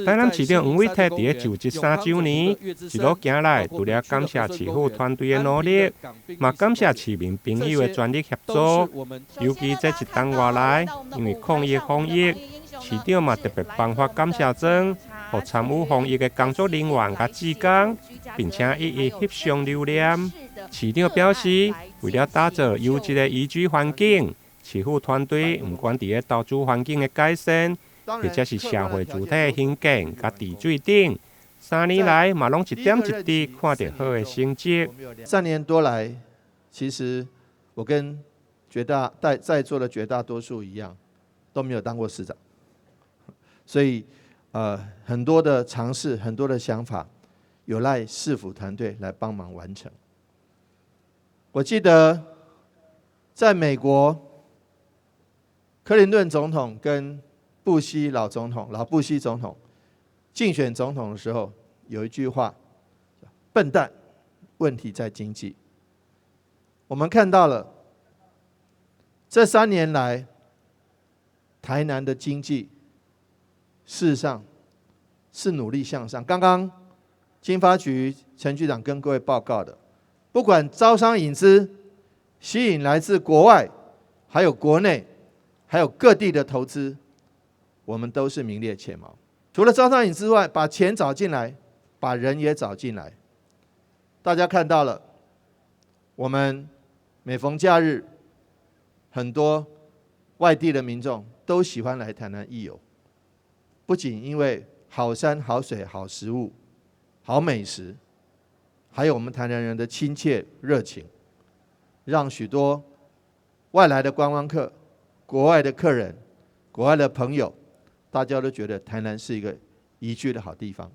台南市長黃偉哲佇咧就職3週年，一路行來，除了感謝市府團隊的努力，嘛感謝市民朋友的全力協助。尤其這一冬外來，因為抗疫防疫，市長嘛特別頒發感謝狀，予參與防疫的工作人員佮志工，並且一一翕相留念。市長表示，為了打造優質的宜居環境，市府團隊毋管佇咧投資環境的改善，或者是社會主體的興建佮治水等，3年來嘛攏一點一滴看著好的成績。 3年多來，其實我跟絕大在在座的絕大多數一樣，都沒有當過市長，所以很多的嘗試，很多的想法，有賴市府團隊來幫忙完成。我記得在美國，克林頓總統跟布希老總統、老布希總統競選總統的時候，有一句話：“笨蛋，問題在經濟。”我們看到了這3年來，台南的經濟事實上是努力向上。剛剛經發局陳局長跟各位報告的，不管招商引資，吸引來自國外、還有國內、還有各地的投資，我們都是名列前茅。除了招商引資外，把錢找進來，把人也找進來。大家看到了，我們每逢假日，很多外地的民眾都喜歡來台南一遊，不僅因為好山好水好食物、好美食，還有我們台南人的親切熱情，讓許多外來的觀光客、國外的客人、國外的朋友，大家都覺得台南是一個宜居的好地方。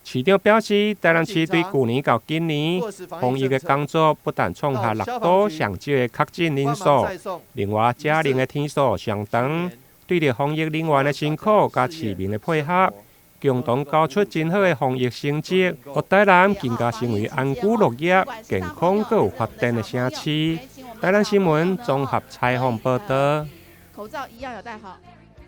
市長表示，台南市對舊年到今年防疫的工作，不但創下六都上少的確診人數，另外遮零的天數上長，對著防疫人員的辛苦佮市民的配合，共同交出真好的防疫成績，予台南更加成為安居樂業、健康閣有發展的城市。台南新聞綜合採訪報導。口罩一樣有戴好。